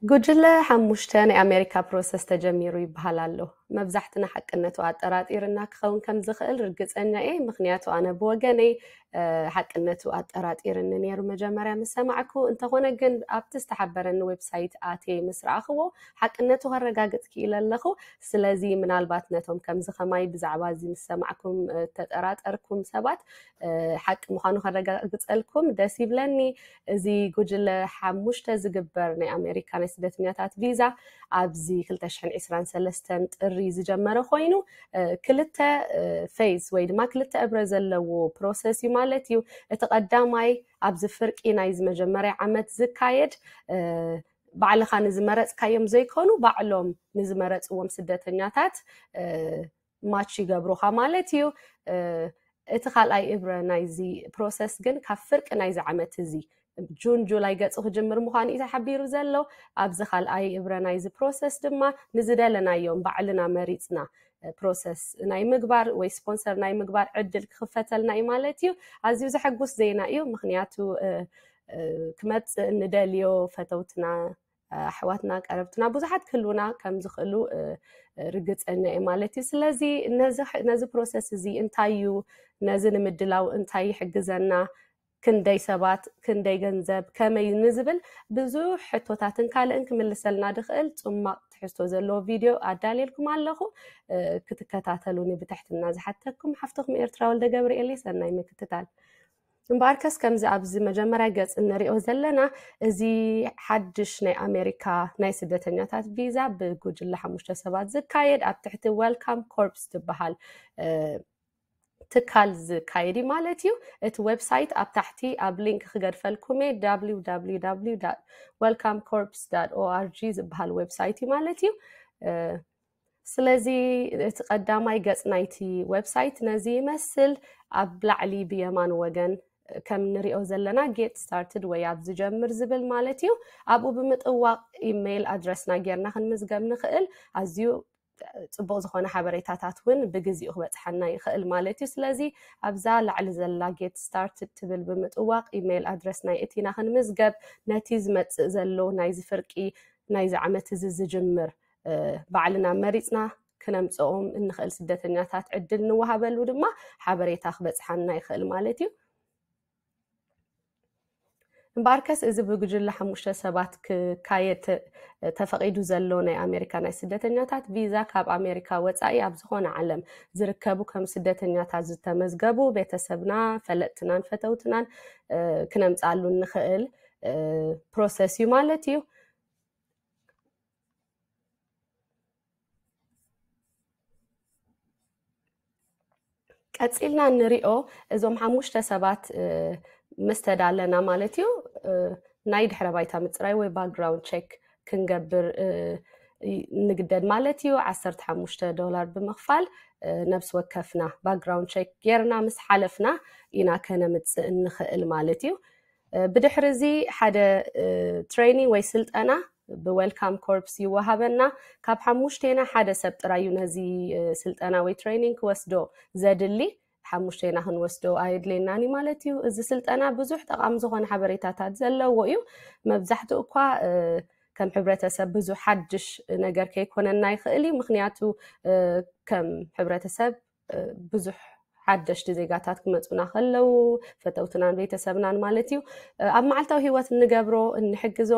ጉጅለ ሓሙሽተ ናይ ኣሜሪካ ፕሮሰስ ተጀሚሩ ይበሃል ኣሎ። መብዛሕትና ሓቅነቱ ኣጠራጢርና ክኸውን ከም ዝኽእል ርግጸኛ እየ፣ ምኽንያቱ ኣነ ብወገነይ ሓቅነቱ ኣጠራጢርኒ ነይሩ መጀመርያ ምስ ሰማዕኩ። እንተኾነ ግን ኣብቲ ዝተሓበረኒ ዌብሳይት ኣትየ ምስ ረኣኽዎ ሓቅነቱ ከረጋግጽ ክኢለ ኣለኹ። ስለዚ ምናልባት ነቶም ከምዚ ከማይ ብዛዕባ እዚ ምስ ሰማዕኩም እተጠራጠርኩም ሰባት ሓቂ ምዃኑ ከረጋግጸልኩም ደስ ይብለኒ። እዚ ጉጅለ ሓሙሽተ ዝግበር ናይ ኣሜሪካ ናይ ስደተኛታት ቪዛ ኣብዚ ክልተ ሽሕን ዕስራን ሰለስተን ጥሪ ዝጀመረ ኮይኑ ክልተ ፌዝ ወይ ድማ ክልተ እብረ ዘለዎ ፕሮሰስ እዩ ማለት እዩ። እቲ ቀዳማይ ኣብዚ ፍርቂ ናይዚ መጀመርያ ዓመት ዝካየድ ባዕልኻ ንዝመረፅካዮም ዘይኮኑ ባዕሎም ንዝመረፅዎም ስደተኛታት ማች ይገብሩኻ ማለት እዩ። እቲ ካልኣይ እብረ ናይዚ ፕሮሰስ ግን ካብ ፍርቂ ናይዚ ዓመት እዚ ጁን ጁላይ ገፁ ክጅምር ምዃኑ እዩ ተሓቢሩ ዘሎ። ኣብዚ ካልኣይ እብረ ናይዚ ፕሮሰስ ድማ ንዝደለናዮም ባዕልና መሪፅና ፕሮሰስ ናይ ምግባር ወይ ስፖንሰር ናይ ምግባር ዕድል ክኽፈተልና እዩ ማለት እዩ። ኣዝዩ ዘሐጉስ ዜና እዩ፣ ምኽንያቱ ክመፅእ እንደልዮ ፈተውትና ኣሕዋትና ቀረብትና ብዙሓት ክህልውና ከም ዝኽእሉ ርግፀኛ እየ ማለት እዩ። ስለዚ ነዚ ፕሮሰስ እዚ እንታይ እዩ፣ ነዚ ንምድላው እንታይ ይሕግዘና፣ ክንደይ ሰባት፣ ክንደይ ገንዘብ፣ ከመይ ንዝብል ብዙሕ ሕቶታትን ካልእን ክምልሰልና ድኽእል ፅማቕ ትሕዝቶ ዘለዎ ቪድዮ ኣዳልየልኩም ኣለኹ። ክትከታተሉኒ ብትሕትና ዝሓተኩም ሓፍትኹም ኤርትራ ወልደ ገብርኤል። ሰናይ ምክትታል። እምበኣርከስ ከምዚ ኣብዚ መጀመርያ ገጽ እንሪኦ ዘለና እዚ ሓድሽ ናይ ኣሜሪካ ናይ ስደተኛታት ቪዛ ብጉጅለ ሓሙሽተ ሰባት ዝካየድ ኣብ ትሕቲ ዌልካም ኮርፕስ ዝበሃል ትካል ዝካየድ እዩ ማለት እዩ። እቲ ዌብሳይት ኣብ ታሕቲ ኣብ ሊንክ ክገድፈልኩም እየ፣ www welcome corps org ዝበሃል ዌብሳይት እዩ ማለት እዩ። ስለዚ እቲ ቀዳማይ ገጽ ናይቲ ዌብሳይት ነዚ ይመስል። ኣብ ላዕሊ ብየማን ወገን ከም ንሪኦ ዘለና ጌት ስታርትድ ወይ ኣብ ዝጀምር ዝብል ማለት እዩ። ኣብኡ ብምጥዋቕ ኢሜይል ኣድረስና ጌርና ክንምዝገብ ንኽእል። ኣዝዩ ጽቡቕ ዝኾነ ሓበሬታታት እውን ብግዚኡ ክበጽሓና ይኽእል ማለት እዩ። ስለዚ ኣብዛ ላዕሊ ዘላ ጌት ስታርትድ ትብል ብምጥዋቕ ኢሜይል ኣድረስና የእቲና ክንምዝገብ ነቲ ዝመጽእ ዘሎ ናይዚ ፍርቂ ናይዚ ዓመት እዚ ዝጅምር ባዕልና መሪፅና ክነምፅኦም እንኽእል ስደተኛታት ዕድል ንወሃበሉ ድማ ሓበሬታ ክበፅሓና ይኽእል ማለት እዩ። እምበኣርከስ እዚ ብጉጅለ ሓሙሽተ ሰባት ክካየድ ተፈቒዱ ዘሎ ናይ ኣሜሪካ ናይ ስደተኛታት ቪዛ ካብ ኣሜሪካ ወፃኢ ኣብ ዝኾነ ዓለም ዝርከቡ ከም ስደተኛታት ዝተመዝገቡ ቤተሰብና ፈለጥትናን ፈተውትናን ክነምፃሉ እንኽእል ፕሮሰስ እዩ ማለት እዩ። ቀፂልና እንሪኦ እዞም ሓሙሽተ ሰባት ምስ ተዳለና ማለት እዩ ናይ ድሕረ ባይታ ምፅራይ ወይ ባክግራውንድ ቸክ ክንገብር ንግደድ ማለት እዩ። ዓሰርተ ሓሙሽተ ዶላር ብምኽፋል ነብሲ ወከፍና ባክግራውንድ ቸክ ጌርና ምስ ሓለፍና ኢና ከነምፅእ እንኽእል ማለት እዩ። ብድሕሪ እዚ ሓደ ትሬኒንግ ወይ ስልጠና ብዌልካም ኮርፕስ ይወሃበና። ካብ ሓሙሽቴና ሓደ ሰብ ጥራይ እዩ ነዚ ስልጠና ወይ ትሬኒንግ ክወስዶ ዘድሊ። ሓሙሽቴና ክንወስዶ ኣየድልየናን እዩ ማለት እዩ። እዚ ስልጠና ብዙሕ ጠቓሚ ዝኾነ ሓበሬታታት ዘለዎ እዩ። መብዛሕትኡ እኳ ከም ሕብረተሰብ ብዙሕ ሓድሽ ነገር ከይኮነና ይኽእል እዩ። ምኽንያቱ ከም ሕብረተሰብ ብዙሕ ሓደሽቲ ዜጋታት ክመፁና ከለዉ ፈተውትናን ቤተሰብናን ማለት እዩ ኣብ መዓልታዊ ህይወት እንገብሮ እንሕግዞ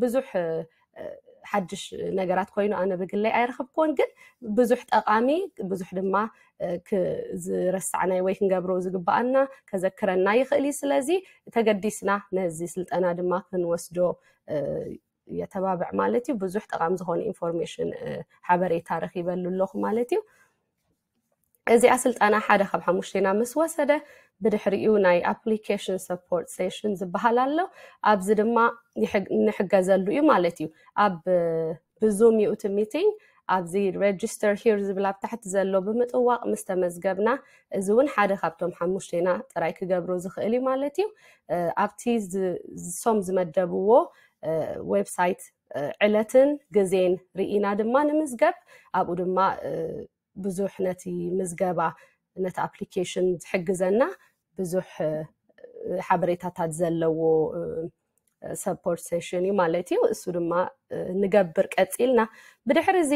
ብዙሕ ሓድሽ ነገራት ኮይኑ ኣነ ብግለይ ኣይረኸብክዎን፣ ግን ብዙሕ ጠቓሚ ብዙሕ ድማ ዝረሳዕናይ ወይ ክንገብሮ ዝግባኣና ከዘክረና ይኽእል እዩ። ስለዚ ተገዲስና ነዚ ስልጠና ድማ ክንወስዶ የተባብዕ ማለት እዩ። ብዙሕ ጠቓሚ ዝኾነ ኢንፎርሜሽን ሓበሬታ ረኺበሉ ኣለኹ ማለት እዩ። እዚኣ ስልጠና ሓደ ካብ ሓሙሽቴና ምስ ወሰደ ብድሕሪኡ ናይ ኣፕሊኬሽን ሰፖርት ሴሽን ዝበሃል ኣሎ። ኣብዚ ድማ ንሕገዘሉ እዩ ማለት እዩ። ኣብ ብዙም እዩ እቲ ሚቲንግ። ኣብዚ ሬጅስተር ሂር ዝብል ኣብ ታሕቲ ዘሎ ብምጥዋቕ ምስ ተመዝገብና፣ እዚ እውን ሓደ ካብቶም ሓሙሽቴና ጥራይ ክገብሮ ዝኽእል እዩ ማለት እዩ። ኣብቲ ሶም ዝመደብዎ ዌብሳይት ዕለትን ግዜን ርኢና ድማ ንምዝገብ። ኣብኡ ድማ ብዙሕ ነቲ ምዝገባ ነቲ ኣፕሊኬሽን ዝሕግዘና ብዙሕ ሓበሬታታት ዘለዎ support session እዩ ማለት እዩ። እሱ ድማ ንገብር ቀፂልና። ብድሕሪ እዚ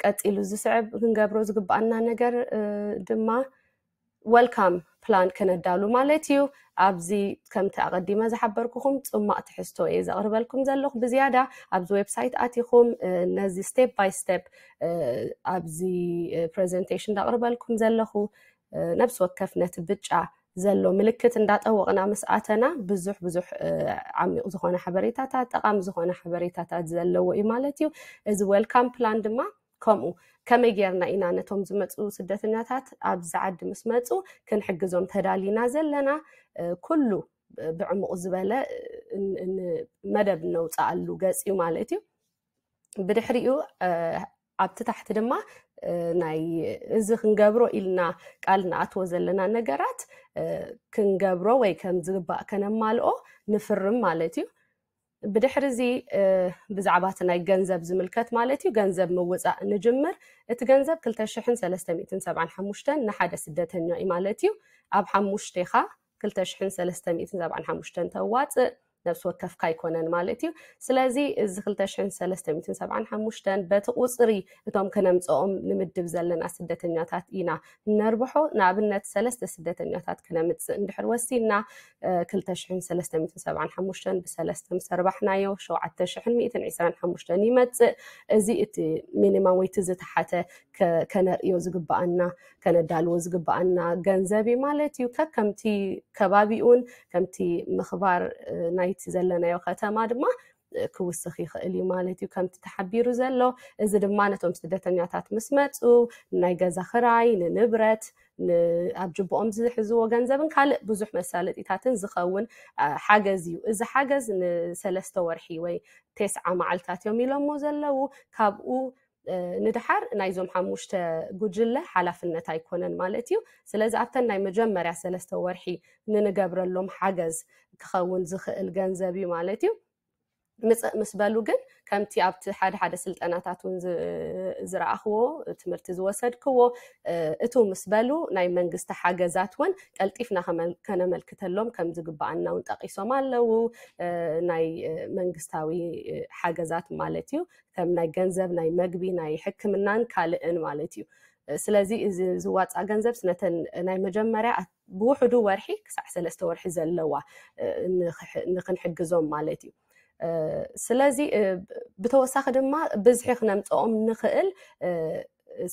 ቀፂሉ ዝስዕብ ክንገብሮ ዝግባኣና ነገር ድማ welcome plan ከነዳሉ ማለት እዩ። ኣብዚ ከምቲ ኣቐዲመ ዝሓበርኩኹም ጽማቕ ትሕዝቶ እየ ዘቕርበልኩም ዘለኹ ብዝያዳ። ኣብዚ website ኣቲኹም ነዚ step by step ኣብዚ presentation እንዳቕርበልኩም ዘለኹ ነብሲ ወከፍ ነቲ ብጫ ዘሎ ምልክት እንዳጠወቕና ምስ ኣተና ብዙሕ ብዙሕ ዓሚቕ ዝኾነ ሓበሬታታት፣ ጠቓሚ ዝኾነ ሓበሬታታት ዘለዎ እዩ ማለት እዩ። እዚ welcome plan ድማ ከምኡ ከመይ ጌርና ኢና ነቶም ዝመፁ ስደተኛታት ኣብዚ ዓዲ ምስ መፁ ክንሕግዞም ተዳሊና ዘለና ኩሉ ብዕሙቕ ዝበለ መደብ ነውፅኣሉ ገፅ እዩ ማለት እዩ። ብድሕሪኡ ኣብቲ ታሕቲ ድማ ናይ እዚ ክንገብሮ ኢልና ቃል ንኣትዎ ዘለና ነገራት ክንገብሮ ወይ ከም ዝግባእ ከነማልኦ ንፍርም ማለት እዩ። ብድሕሪ እዚ ብዛዕባ እቲ ናይ ገንዘብ ዝምልከት ማለት እዩ፣ ገንዘብ ምውፃእ ንጅምር። እቲ ገንዘብ ክልተ ሽሕን ሰለስተ ሚእትን ሰብዓን ሓሙሽተን ንሓደ ስደተኛ እዩ ማለት እዩ። ኣብ ሓሙሽቴኻ ክልተ ሽሕን ሰለስተ ሚእትን ሰብዓን ሓሙሽተን ተዋፅእ፣ ነብሲ ወከፍካ ኣይኮነን ማለት እዩ። ስለዚ እዚ ክልተ ሽሕን ሰለስተ ሚእትን ሰብዓን ሓሙሽተን በቲ ቁፅሪ እቶም ክነምፅኦም ንምድብ ዘለና ስደተኛታት ኢና እነርብሖ። ንኣብነት ሰለስተ ስደተኛታት ክነምፅእ እንድሕር ወሲንና ክልተ ሽሕን ሰለስተ ሚእትን ሰብዓን ሓሙሽተን ብሰለስተ ምስ ኣርባሕናዮ ሸውዓተ ሽሕን ሚእትን ዕስራን ሓሙሽተን ይመፅእ። እዚ እቲ ሚኒማም ወይ እቲ ዝተሓተ ከነርእዮ ዝግባኣና ከነዳልዎ ዝግባኣና ገንዘብ እዩ ማለት እዩ። ከከምቲ ከባቢኡን ከምቲ ምኽባር ናይቲ ዘለናዮ ከተማ ድማ ክውስኽ ይኽእል እዩ ማለት እዩ። ከምቲ ተሓቢሩ ዘሎ እዚ ድማ ነቶም ስደተኛታት ምስ መፁ ናይ ገዛ ክራይ፣ ንንብረት፣ ኣብ ጅብኦም ዝሕዝዎ ገንዘብን ካልእ ብዙሕ መሳለጢታትን ዝኸውን ሓገዝ እዩ። እዚ ሓገዝ ንሰለስተ ወርሒ ወይ ቴስዓ መዓልታት እዮም ኢሎሞ ዘለዉ። ካብኡ ንድሓር ናይዞም ሓሙሽተ ጉጅለ ሓላፍነት ኣይኮነን ማለት እዩ። ስለዚ ኣብተን ናይ መጀመርያ ሰለስተ ወርሒ ንንገብረሎም ሓገዝ ክኸውን ዝኽእል ገንዘብ እዩ ማለት እዩ። ምፅእ ምስ በሉ ግን ከምቲ ኣብቲ ሓደ ሓደ ስልጠናታት እውን ዝረኣኽዎ ትምህርቲ ዝወሰድክዎ እቱ ምስ በሉ ናይ መንግስቲ ሓገዛት እውን ቀልጢፍና ከነመልክተሎም ከም ዝግባኣና እውን ጠቂሶም ኣለዉ። ናይ መንግስታዊ ሓገዛት ማለት እዩ፣ ከም ናይ ገንዘብ፣ ናይ መግቢ፣ ናይ ሕክምናን ካልእን ማለት እዩ። ስለዚ እዚ ዝዋፃእ ገንዘብ ስነተን ናይ መጀመርያ ብውሕዱ ወርሒ ክሳዕ ሰለስተ ወርሒ ዘለዋ ንክንሕግዞም ማለት እዩ። ስለዚ ብተወሳኺ ድማ ብዝሒ ክነምፅኦም ንኽእል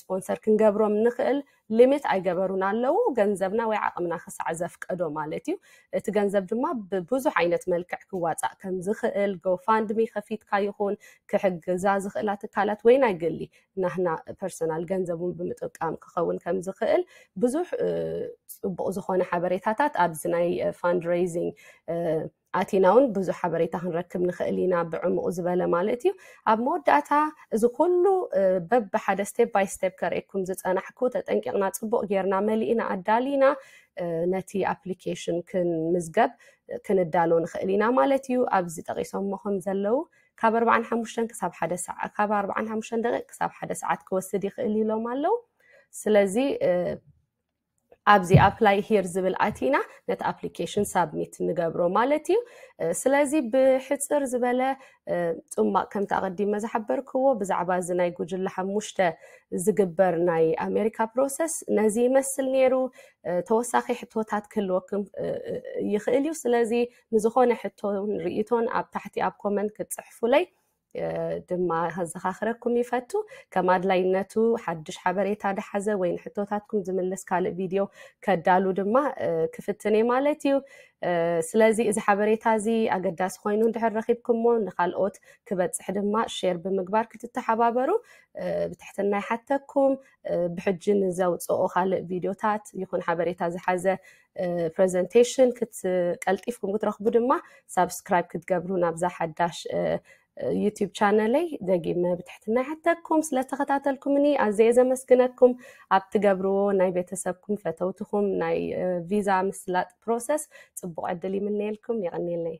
ስፖንሰር ክንገብሮም ንኽእል ሊሚት ኣይገበሩን ኣለዉ። ገንዘብና ወይ ዓቕምና ክሳዕ ዘፍቀዶ ማለት እዩ። እቲ ገንዘብ ድማ ብብዙሕ ዓይነት መልክዕ ክዋፃእ ከም ዝኽእል፣ ጎፋንድሚ ከፊትካ ይኹን ክሕግዛ ዝኽእላ ትካላት ወይ ናይ ግሊ ናህና ፐርሰናል ገንዘቡን ብምጥቃም ክኸውን ከም ዝኽእል ብዙሕ ፅቡቕ ዝኾነ ሓበሬታታት ኣብዚ ናይ ፋንድሬይዚንግ ኣቲና እውን ብዙሕ ሓበሬታ ክንረክብ ንኽእል ኢና፣ ብዕሙቕ ዝበለ ማለት እዩ። ኣብ መወዳእታ እዚ ኩሉ በብሓደ ስቴፕ ባይ ስቴፕ ከርእየኩም ዝፀናሕኩ ተጠንቂቕና ፅቡቕ ጌርና መሊእና ኣዳሊና ነቲ ኣፕሊኬሽን ክንምዝገብ ክንዳሎ ንኽእል ኢና ማለት እዩ። ኣብዚ ጠቂሶሞ ከም ዘለዉ ካብ ኣርባዓን ሓሙሽተን ክሳብ ሓደ ሰዓት፣ ካብ ኣርባዓን ሓሙሽተን ደቂቕ ክሳብ ሓደ ሰዓት ክወስድ ይኽእል ኢሎም ኣለዉ። ስለዚ ኣብዚ ኣፕላይ ሂር ዝብል ኣቲና ነቲ ኣፕሊኬሽን ሳብሚት ንገብሮ ማለት እዩ። ስለዚ ብሕፅር ዝበለ ፅማቕ ከምቲ ኣቐዲመ ዝሓበርክዎ ብዛዕባ እዚ ናይ ጉጅለ ሓሙሽተ ዝግበር ናይ ኣሜሪካ ፕሮሰስ ነዚ ይመስል ነይሩ። ተወሳኺ ሕቶታት ክህልወኩም ይኽእል እዩ። ስለዚ ንዝኾነ ሕቶን ርእይቶን ኣብ ታሕቲ ኣብ ኮመንት ክትፅሕፉለይ ድማ ከዘኻኽረኩም ይፈቱ። ከም ኣድላይነቱ ሓድሽ ሓበሬታ ድሓዘ ወይ ንሕቶታትኩም ዝምልስ ካልእ ቪድዮ ከዳሉ ድማ ክፍትን እየ ማለት እዩ። ስለዚ እዚ ሓበሬታ እዚ ኣገዳሲ ኮይኑ እንድሕር ረኺብኩሞ ንካልኦት ክበፅሕ ድማ ሼር ብምግባር ክትተሓባበሩ ብትሕትና ይሓተኩም። ብሕጂ ንዘውፅኦ ካልእ ቪድዮታት ይኹን ሓበሬታ ዝሓዘ ፕሬዘንቴሽን ክትቀልጢፍኩም ክትረኽቡ ድማ ሳብስክራይብ ክትገብሩ ናብዛ ሓዳሽ ዩቲዩብ ቻነለይ ደጊመ ብትሕትና ይሓተኩም። ስለተኸታተልኩምኒ ኣዘየ ዘመስግነኩም። ኣብ ትገብርዎ ናይ ቤተሰብኩም ፈተውትኹም ናይ ቪዛ ምስላጥ ፕሮሰስ ፅቡቕ ዕድል ይምነየልኩም። የቐንየለይ።